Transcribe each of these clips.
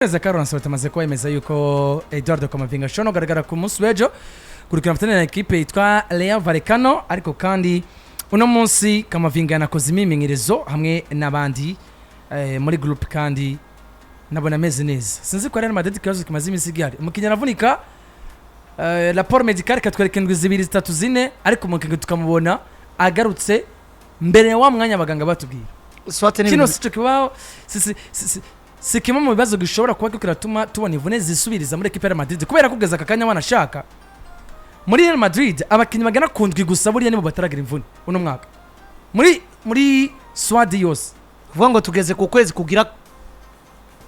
Neza, Carlo Ancelotti amaze kuba yemeza yuko Eduardo Camavinga ashobora no kugaragara ku munsi w'ejo kurikira amatana na ekipe yitwa Rayo Vallecano. Ariko kandi uno munsi Camavinga yanakoze imyimenyerezo hamwe n'abandi muri groupe, kandi nabona ameze neza. Sinzi ko Real Madrid ikibazo kimaze iminsi gihari, umukinnyi aravunika, rapport médical ikatwereka indwi 2, 3, 4, ariko umukinnyi tukamubona agarutse mbere ya wa mwanya abaganga batubwiye. Swate ni Kino si cyo kibaho, si kimwe mu bibazo gishobora kuba kiriko kiratuma tubona imvune zisubiriza muri ekipe ya Real Madrid, kubera ko kugeza aka kanya wanashaka muri Real Madrid abakinnyi bagana ku ndwi gusa buriya nibo bataragira imvune uno mwaka muri squad yose. Kuvuga ngo tugeze ku kwezi kugira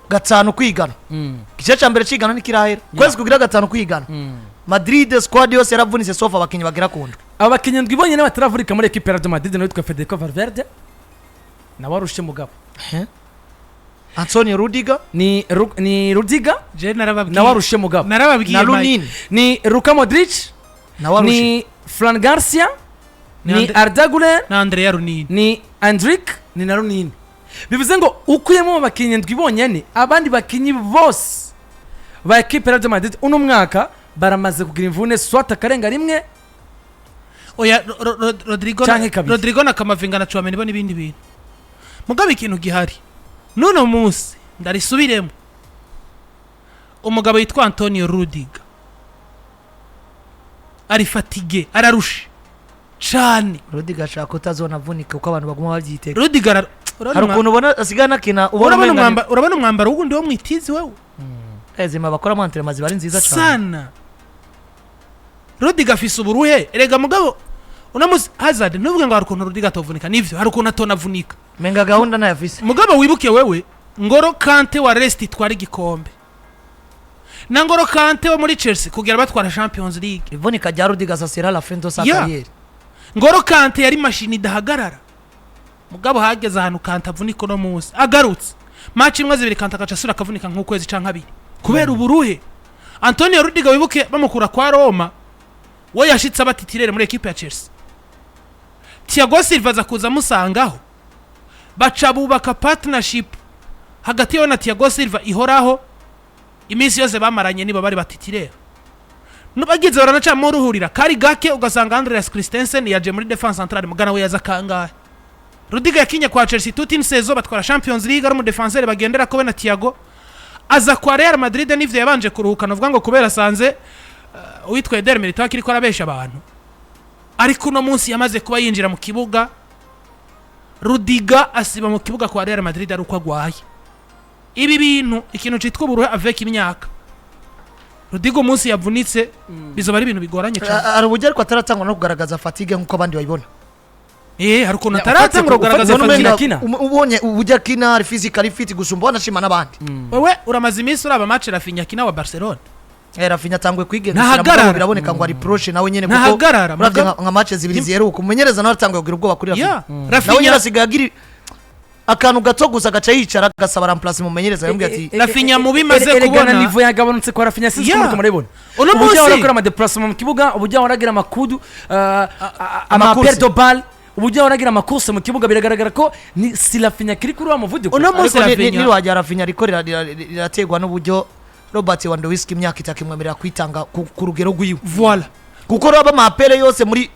gatanu kwigana, igice cya mbere cigana ntikirahera, kwezi kugira gatanu kwigana, Madrid squad yose yaravunitse sauf abakinnyi bagera ku ndwi. Aba bakinnyi ndwi bonyine bataravurika muri ekipe ya Real Madrid nawe witwa Federico Valverde, nawe arushe mugabo. Antonio Rudiger. Ni Rudiger. Je narababwiye. Nawe arushe mugabo. Narababwiye. Na Mike. Lunin. Ni Luka Modric. Nawe arushe. Ni Fran Garcia. Ni ni Arda Güler. Na Andrea Lunin. Ni Endrick, ni na Lunin. Bivuze ngo ukuyemo abakinnyi ndwi bonyene, abandi bakinnyi bose ba ekipe ya Real Madrid uno mwaka baramaze kugira imvune, soit akarenga rimwe Oya, Rodrigo canke kabiri. Rodrigo na Camavinga na Tchouameni bo n'ibindi bintu. Mugabo ikintu gihari nuno munsi, ndarisubiremo, umugabo yitwa Antonio Rudiger ari fatigué, ararushe cane. Rudiger ashaka kutazona avunika kuko abantu baguma babyitega. Rudiger urabona Hari ukuntu ubona asigaye anakina, ubona urabona umenga urabona umwambaro w'ugundi wo mwitizi wewe. Ezima bakora entraînement ziba ari nziza cyane. Sana Rudiger afise uburuhe erega. Mugabo uno munsi Hazard, ntuvuge ngo hari ukuntu Rudiger atovunika. Nivyo, hari ukuntu atonavunika. Menga gahunda ntayafise. Mugabo wibuke wewe Ngolo Kante wa Leicester itwara igikombe na Ngolo Kante wo muri Chelsea kugera batwara Champions League. Ivunika rya Rudiger, ça sera la fin de sa carrière. Ngolo Kante yari mashini idahagarara. Mugabo hageze ahantu Kante avunika, uno munsi agarutse match imwe, zibiri, Kante agaca asubira akavunika nk'ukwezi canke abiri kubera uburuhe. Antonio Rudiger, wibuke bamukura kwa Roma, we yashitse aba titulaire muri ekipe ya Chelsea. Thiago Silva aza kuza amusangaho, baca bubaka partnership hagati yawe na Thiago Silva ihoraho. Iminsi yose bamaranye nibo bari ba titulaire. Bagize baranacamo ruhurira kari gake, ugasanga Andreas Christensen yaje muri défense centrale. Mugana we yaza kangahe? Rudiger yakinye kwa Chelsea toute une saison, batwara Champions League, ari umudefenseur bagendera ko we na Thiago. Aza kwa Real Madrid, nivyo yabanje kuruhuka, novuga ngo kubera asanze uwitwa Eder Militao akiriko arabesha abantu, ariko uno munsi yamaze kuba yinjira mu kibuga. Rudiger asiba mu kibuga kwa Real Madrid ari uko agwaye. Ibi bintu, ikintu citwa uburuhe avec imyaka, Rudiger umunsi yavunitse bizoba ari ibintu bigoranye cyane. Hari uburyo ariko ataratangwa no kugaragaza fatigue nk'uko abandi babibona. Hari ukuntu Ya, ataratangura kugaragaza ufatse fatigue. ukuntu akina. Ubonye uburyo akina, ari physically fit gusumba wanashima n'abandi. Wewe uramaze iminsi uraba match Raphinha akina wa Barcelona. Raphinha atanguye kwigengesera. Ntahagarara. Mugabo biraboneka ngo ari proche nawe nyene, kuko Ntahagarara, uravye nka match zibiri ziheruka, umumenyereza nawe atanguye kugira ubwoba kuri Raphinha. Nawe nyene Raphinha asigaye agira akantu gato gusa agaca yicara agasaba remplace. Umumenyereza yambwiye ati Raphinha mubi maze Erega na kubona. niveau yagabanutse kwa Raphinha, sinzi ko muriko murabibona. Uno Uburyo munsi ahora akora amadéplacement mu kibuga, uburyo ahora agira amakudu, Amacourse. amaperte de balle, uburyo ahora agira amacourse mu kibuga, biragaragara ko ni si Raphinha kiri kuri wa muvuduko. Uno munsi Ariko Raphinha nirwajya Raphinha ariko riraterwa n'uburyo Robert Lewandowski imyaka itatu imwemerera kwitanga ku rugero rwiwe, Voilà. kuko raba amaappels yose muri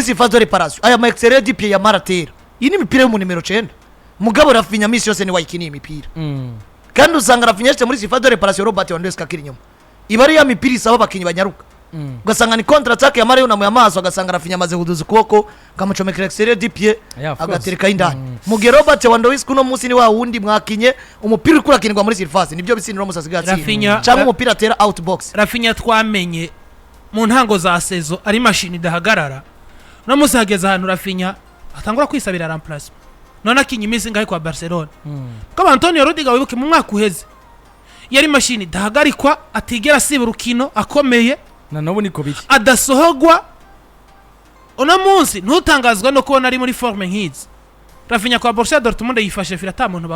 surface de réparation, aya ma extérieur du pied ya maratera, iyi ni imipira yo mu nimero 9. Mugabo Raphinha misi yose ni wayikiniye imipira, kandi usanga Raphinha yashyize muri surface de réparation, Robert Lewandowski akiri inyuma, iba ari ya mipira isaba abakinnyi banyaruka, ugasanga ni contre attaque ya Mario namuye amaso, agasanga Raphinha amaze kuduza ukuboko, kamucomekera extérieur du pied, Yeah, of course. agaterekaho indani. Mu gihe Robert Lewandowski uno munsi ni wa wundi mwakinye umupira uriko urakinirwa muri surface, nibyo bisindira uno munsi asigaye atsinda, cyangwa umupira atera out box. Raphinha twamenye mu ntango za saison ari mashini idahagarara. Uno munsi hageze ahantu Raphinha atangura kwisabira remplacement. None akinye iminsi ingahe kwa Barcelona? Ko Antonio Rudiger, wibuke mu mwaka uheze yari mashini idahagarikwa, atigera asiba urukino, akomeye, Na n'ubu niko biri. adasohogwa. Uno munsi ntutangazwa no kubona ari muri forme nk'izi. Raphinha kwa Borussia Dortmund yifashe fira ata muntu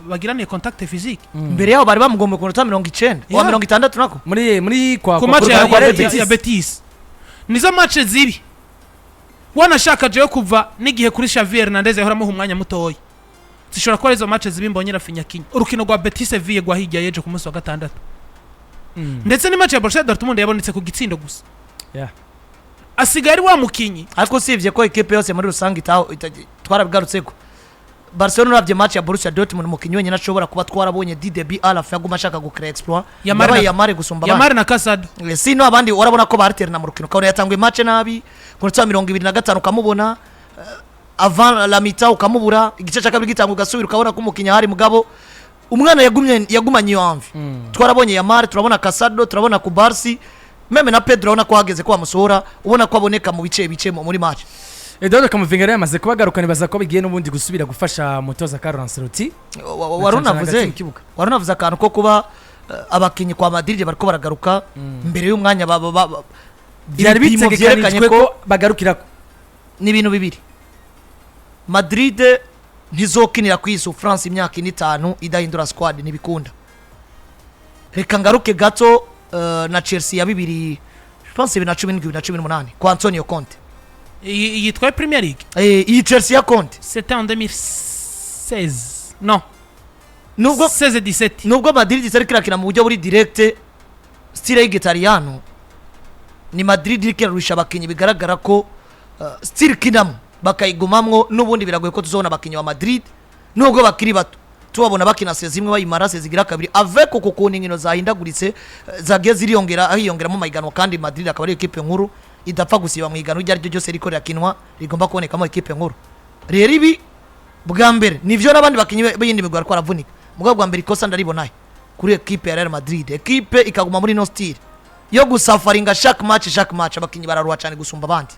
bagiraniye contact physique. Mbere yaho bari bamugomba ku minota 90 wa 60 nako. Muri kwa Ku kwa match kwa Betis. ya Betis, nizo match zibi wanashaka jewe kuva n'igihe kuri Xavier Hernandez yahora amuha umwanya mutoya. Zishobora kuba arizo match zibi mbonye Raphinha akinya. Urukino rwa Betis Sevilla rwa hirya y'ejo ku munsi wa gatandatu, ndetse ni match ya Borussia Dortmund yabonetse ku gitsindo gusa. Asigaye ari wa mukinyi. Ariko usibye ko ekipe yose muri rusange twarabigarutse ko Barcelona, uravye match ya Borussia Dortmund, umukinnyi wenyine ashobora kuba twarabonye DDB Alaf yaguma ashaka gukora exploit Yamal yabaye Yamal gusumba abandi. Yamal na Casado. Sino abandi urabona ko bariterana mu rukino, ukabona yatanguye match nabi ku minota 25, ukamubona avant la mi-temps ukamubura, igice cya kabiri gitanga ugasubira ukabona ko umukinnyi ahari, mugabo umwana yagumye, yagumanye iyo envie. Twarabonye Yamal, turabona Casado, turabona Cubarsi, même na Pedro urabona ko hageze ko bamusohora, ubona ko aboneka mu bice bice muri match. Eduardo Camavinga rero yamaze kubagaruka, nibaza ko bigiye n'ubundi gusubira gufasha umutoza Carlo Ancelotti Wari na cyane cyane unavuze hagati mu kibuga. Wari unavuze akantu ko kuba abakinnyi kwa Madrid bariko baragaruka mbere y'umwanya Byari ibipimo vyerekanye bitegekanijwe ko bagarukira ni ibintu bibiri. Madrid ntizokinira ku iyi souffrance imyaka ine, itanu idahindura squad, ntibikunda. Reka ngaruke gato na Chelsea ya bibiri, je pense 2017, 2018 kwa Antonio Conte. Iyi yitwaye Premier League. Iyi Chelsea ya Conte. C'était en 2016, non? Nubwo 16 17. Nubwo Madrid itari kirakina mu buryo buri direct style y'igitaliyano, ni Madrid iriko irarusha abakinnyi, bigaragara ko style ikinamo bakayigumamwo. N'ubundi biragoye ko tuzobona abakinnyi ba Madrid, nubwo bakiri bato, tubabona bakina saison imwe bayimara, saison igira kabiri, avec uku kuntu inkino zahindaguritse, zagiye ziriyongera, hiyongeramo amahiganwa, kandi Madrid akaba ari ekipe nkuru idapfa gusiba mu higanwa iryo ari ryo ryose riko rirakinwa, rigomba kubonekamo ekipe nkuru. Rero ibi bwa mbere nivyo, n'abandi bakinnyi b'iyindi migwi bariko baravunika, mugabo bwa mbere ikosa ndaribonaye kuri ekipe ya Real Madrid. Ekipe ikaguma muri no style yo gusafaringa chaque match, chaque match, abakinnyi bararuha cyane gusumba abandi,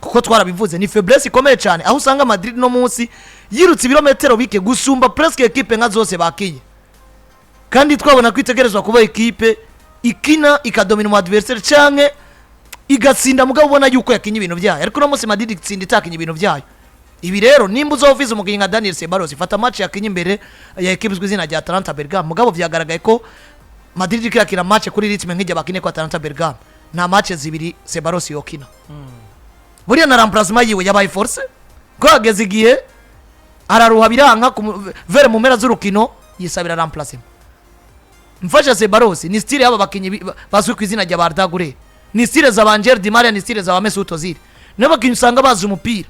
kuko twarabivuze, ni faiblesse ikomeye cyane, aho usanga Madrid no munsi yirutse ibirometero bike gusumba presque ekipe nka zose bakinye, kandi twabona ko itegerezwa kuba ekipe ikina ikadomina umu adversaire canke igatsinda, mugabo ubona yuko yakinye ibintu byayo. Ariko uno munsi Madrid itsinda itakinye ibintu byayo. Ibi rero, nimba uzoba ufise umukinnyi nka Daniel Ceballos, ifata match yakinye imbere ya ekipe izwi izina rya Atalanta Bergamo. Mugabo vyagaragaye ko Madrid iriko irakina match kuri rythme nk'ijya bakine ko Atalanta Bergamo, nta match zibiri Ceballos yokina. Buriya na remplacement yiwe yabaye forcé, ko hageze igihe araruha biranka vere mu mpera z'urukino yisabira remplacement. Mfasha Ceballos ni style y'aba bakinyi bazwi ku izina rya ba Arda Güler, ni style za ba Angel Di Maria, ni style za ba Mesut Ozil. Nibo bakinyi usanga bazi umupira,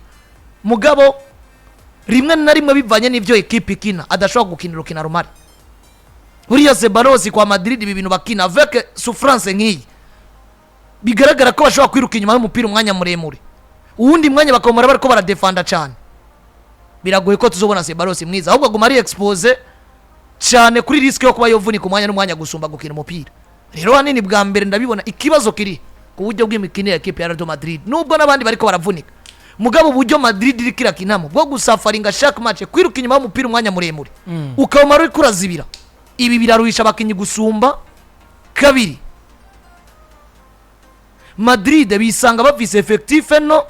mugabo rimwe na rimwe bivanye n'ivyo ekipe ikina adashobora gukina urukino rumare. Buriya Ceballos kwa Madrid, ibi bintu bakina avec souffrance nk'iyi, bigaragara ko bashobora kwiruka inyuma y'umupira umwanya muremure, uwundi mwanya bakawumara bariko baradefanda cyane, biragoye ko tuzobona Ceballos mwiza. Ahubwo aguma ari exposé cyane kuri risque yo kuba yovunika umwanya n'umwanya gusumba gukina umupira. Rero hanini bwa mbere ndabibona ikibazo kiri ku buryo bw'imikinire ya ekipe ya Real Madrid, nubwo n'abandi bariko baravunika, mugabo uburyo Madrid iriko irakinamo bwo gusafaringa chaque match, kwiruka inyuma y'umupira umwanya muremure, ukawumara uriko urazibira, ibi biraruhisha abakinnyi gusumba. Kabiri, Madrid bisanga bafise effectif no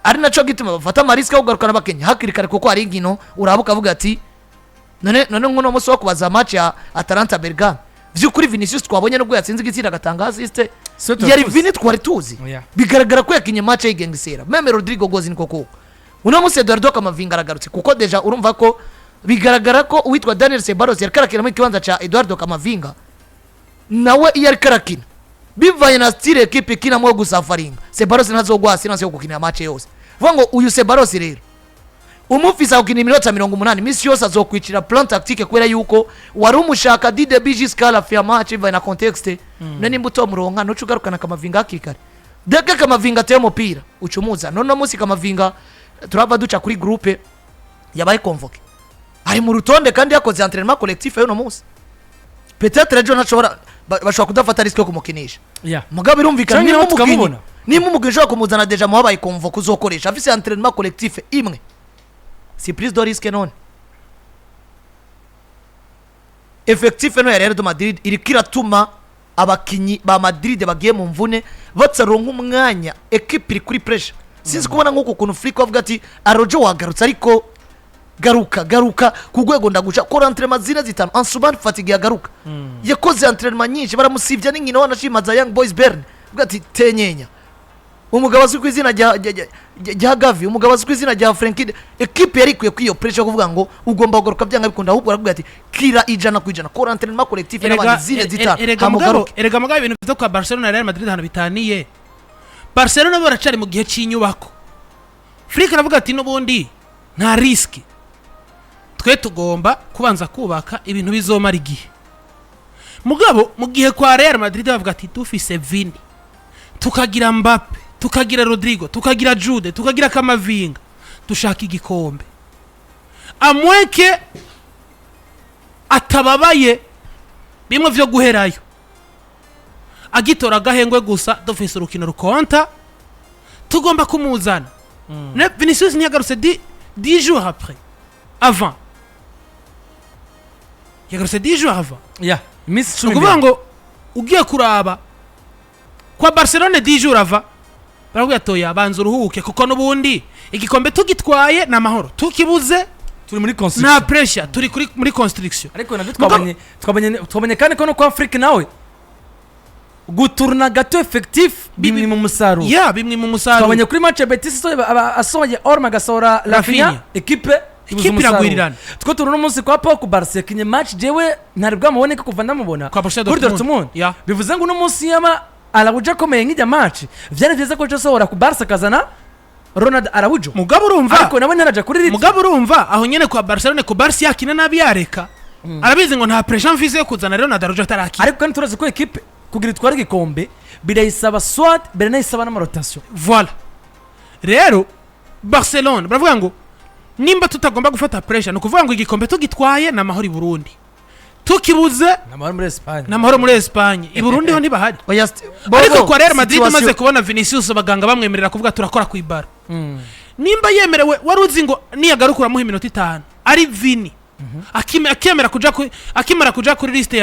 ari naco gituma bafata ama risques yo kugarukana abakinnyi hakiri kare, kuko hari inkino uraba ukavuga ati none nk'uno munsi wo kubaza match ya Atalanta Bergamo, vy'ukuri Vinicius twabonye, nubwo yatsinze igitsinda agatanga assist, So tuzi. yari Vini twari tuzi? Oya. Bigaragara ko yakinye match yigengesera, même Rodrygo Goes niko kuko uno munsi Eduardo Camavinga aragarutse, kuko déjà urumva ko bigaragara ko uwitwa Daniel Ceballos yariko arakina mu kibanza ca Eduardo Camavinga. Nawe iyo ariko arakina, bivanye na style ekipe ikinamo yo gusafaringa, Ceballos ntazogwa assurance yo gukinira match yose. Vuga ngo uyu Ceballos rero umufisa gukina iminota 80 misi yose, azokwicira plan tactique, kubera yuko wari umushaka du début jusqu'à la fin ya match, bivanye na contexte. Na nimba utomuronka, ntuce ugarukana Camavinga hakiri kare. Dès que Camavinga ateye umupira, uca umuza. None uno munsi Camavinga turava duca kuri groupe yabaye convoqué, ari mu rutonde, kandi yakoze entraînement collectif y'uno munsi. Peut-être ejo ntashobora, bashobora kudafata risque yo kumukinisha. Mugabo birumvikana, Canke nimba nawe umukinyi tukamubona. nimba umukinyi ushobora kumuzana déjà mu wabaye convoqué uzokoresha afise entraînement collectif imwe, si prise de risque? None effectif no ya Real de Madrid iriko iratuma abakinyi ba Madrid bagiye mu mvune bataronka umwanya. Equipe iri kuri pressure. Sinzi kubona nk'uku kuntu Flick avuga ati Araujo wagarutse, ariko garuka, garuka ku rwego ndaguca, kora entraînement zine, zitanu. Ansu Fati igihe agaruka yakoze entraînement nyinshi, baramusibya n'inkino, wanashima za Young Boys Bern, avuga ati tenyenya. Umugabo azwi ku izina rya Gavi, umugabo azwi ku izina rya Frenkie, ekipe yari ikwiye kwiyo pressure yo kuvuga ngo ugomba kugaruka byanga bikunda, ahubwo aravuga ati kira 100%, kora entraînement collectif n'abandi zine zitanu, erega mugabo, hamugaruke. Erega mugabo, ibintu byo kwa Barcelona na Real Madrid ahantu bitaniye, Barcelona bo baracari mu gihe cy'inyubako. Flick aravuga ati n'ubundi nta risque, twe tugomba kubanza kubaka ibintu bizomara igihe. Mugabo mu gihe kwa Real Madrid bavuga ati dufise Vini, tukagira Mbappe, tukagira Rodrigo, tukagira Jude, tukagira Kamavinga, dushaka igikombe, amweke atababaye bimwe vyo guherayo agitora agahengwe gusa, dufise urukino rukonta, tugomba kumuzana. Ne Vinicius ntiyagarutse 10 jours après, avant yagarutse 10 jours avant. Ya, iminsi Ni 10. ukuvuga ngo ugiye kuraba kwa Barcelone, 10 jours avant barakubwira toya, banza uruhuke, kuko n'ubundi igikombe tugitwaye ni amahoro, tukibuze Turi muri nta construction. pressure, turi kuri muri construction. Ariko nabyo twabonye kandi ko no kwa Afrique nawe guturuna gato effectif bimwe mu musaruro. Ya, bimwe mu musaruro. Twabonye kuri match ya Betis asohoye Olmo, agasohora Rafinha, Rafinha. ekipe ibuze Ekipe umusaruro. iragwirirana. Two turi uno munsi kwa Pau Barca yakinye match, jewe ntari bwamubone ko kuva ndamubona Kwa Borussia kuri Dortmund. Dortmund. Ya. Bivuze ngo uno munsi yama Araujo akomeye nk'ijya match, vyari vyiza ko asohora ku Barca akazana Ronald Araujo. Mugabo urumva, Ariko nawe ntaraja kuri rythme. Mugabo urumva aho nyene kwa Barcelone, ku Barca yakina nabi yareka, arabizi ngo nta pressure mfise yo kuzana rero na Araujo atarakina. Ariko kandi turazi ko ekipe kugira itware igikombe birayisaba soit, biranayisaba n'ama rotation. Voilà, rero Barcelone baravuga ngo nimba tutagomba gufata pressure, ni ukuvuga ngo igikombe tugitwaye ni amahoro i Burundi, tukibuze Namahoro muri Espagne. Ni amahoro muri Espagne, i Burundi ho ntibahari. Oya, Ariko Bobo, kwa Real Madrid situation- umaze kubona Vinicius, abaganga bamwemerera kuvuga turakora ku ibara, nimba yemerewe, wari uzi ngo niyagaruka uramuha iminota 5 ari Vini. Akemera kuja akimara kuja kuri liste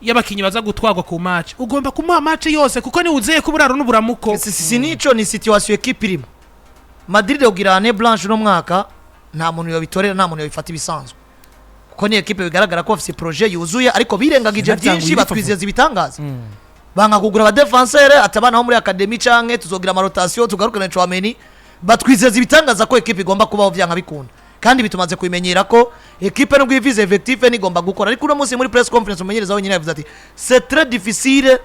y'abakinyi baza gutwarwa ku match, ugomba kumuha match yose, kuko ni uzeye ko uburaro n'uburamuko. Si nico, ni situation ekipe irimo. Madrid kugira année blanche uno mwaka nta muntu yobitorera, nta muntu yobifata ibisanzwe, kuko ni ekipe bigaragara ko bafise projet yuzuye, ariko birengagije Yanatanguye byinshi, ibifafu. batwizeza ibitangaza, banga kugura aba défenseur, ati abana bo muri academy canke tuzogira ama rotation, tugarukane Tchouameni. Batwizeza ibitangaza ko ekipe igomba kubaho vyanka bikunda, kandi bitumaze kubimenyera ko ekipe nubwo ivize effectif nigomba gukora. Ariko uno munsi muri press conference umumenyereza wenyine yavuze ati c'est très difficile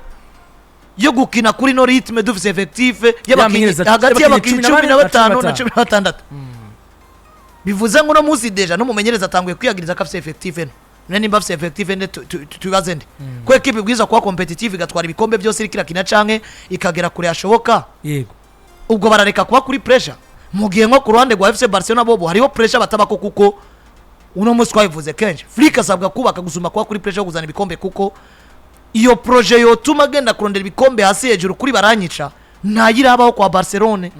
yo gukina kuri no rythme dufise effectif y'abakinyi Yamenyereza hagati y'abakinyi y'abakinyi 15 na 14. 16. Bivuze ngo uno munsi déjà n'umumenyereza atanguye kwiyagiriza ko afise effectif eno. None nimba afise effectif ene, tubibaze nde ko ekipe ibwirizwa kuba compétitive, igatwara ibikombe byose iriko irakina canke ikagera kure hashoboka? Ubwo barareka kuba kuri pressure, mu gihe nko ku ruhande rwa FC Barcelona bobo hariho pressure batabako, kuko uno munsi twabivuze kenshi, Flick asabwa kubaka gusumba kuba kuri pressure yo kuzana ibikombe, kuko iyo projet yotuma agenda kurondera ibikombe hasi hejuru kuri baranyica ntayirabaho kwa Barcelone.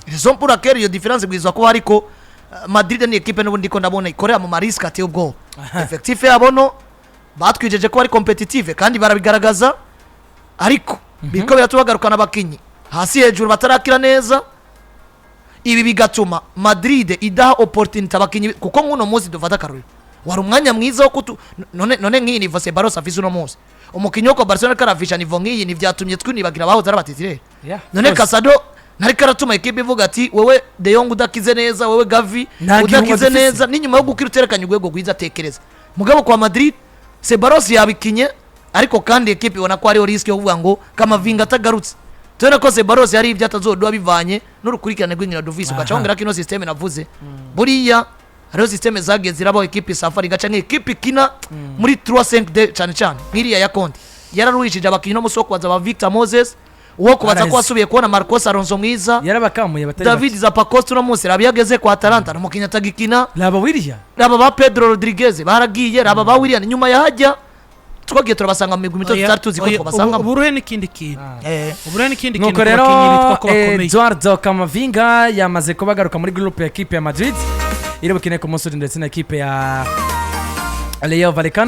Raison pour laquelle iyo différence ibwirizwa kuba, ariko Madrid ni ekipe n'ubundi ko ndabona ikorera mu ma risque ateye ubwoba. Effectif yabo no batwijeje ko ari compétitive kandi barabigaragaza, ariko biriko biratuma bagarukana abakinyi hasi hejuru batarakira neza. Ibi bigatuma Madrid idaha opportunity abakinyi, kuko nk'uno munsi dufata akarorero wari umwanya mwiza wo kutu none nk'iyi niveau Ceballos afise uno munsi, umukinyi wo kwa Barcelona ariko arafisha niveau nk'iyi, ntivyatumye twinibagira abahoze ari aba titulaire? Yeah, None rwose. Casado ntariko aratuma ekipe ivuga ati wewe De Jong udakize neza, wewe Gavi Nta gihunga udakize dufise. neza, n'inyuma yo gukira uterekanye urwego rwiza, atekereza. Mugabo kwa Madrid Ceballos yabikinye, ariko kandi ekipe ibona ko hariho risque yo kuvuga ngo Kamavinga atagarutse, tubona ko Ceballos hari ibyo atazoduha bivanye n'urukurikirane rw'inkino duvise. Ugaca wongera ko ino système navuze, buriya hariho système zagiye zirabaho, ekipe isafari igaca nk'ekipe ikina muri 3-5-2, cyane cyane nk'iriya ya Conte yararuhishije abakinnyi. No musi wo kubaza ba Victor Moses, uwo kubaza ko Araheze. wasubiye kubona Marcos Alonso mwiza, Yarabakamuye batari. David Zappacosta uno munsi raba iyo ageze kwa Atalanta ni umukinnyi atagikina. Raba William. Raba ba Pedro Rodriguez baragiye, raba ba William nyuma yahajya twagiye turabasanga mu migwi mito tutari tuzi ko twabasangamo. Uburuhe n'ikindi kintu, uburuhe n'ikindi kintu Nuko ku rero bakinnyi bitwa ko bakomeye. Eduardo Camavinga yamaze kuba agaruka muri groupe ya ekipe ya Madrid iri bukine ku munsi ndetse na ekipe ya Rayo Vallecano.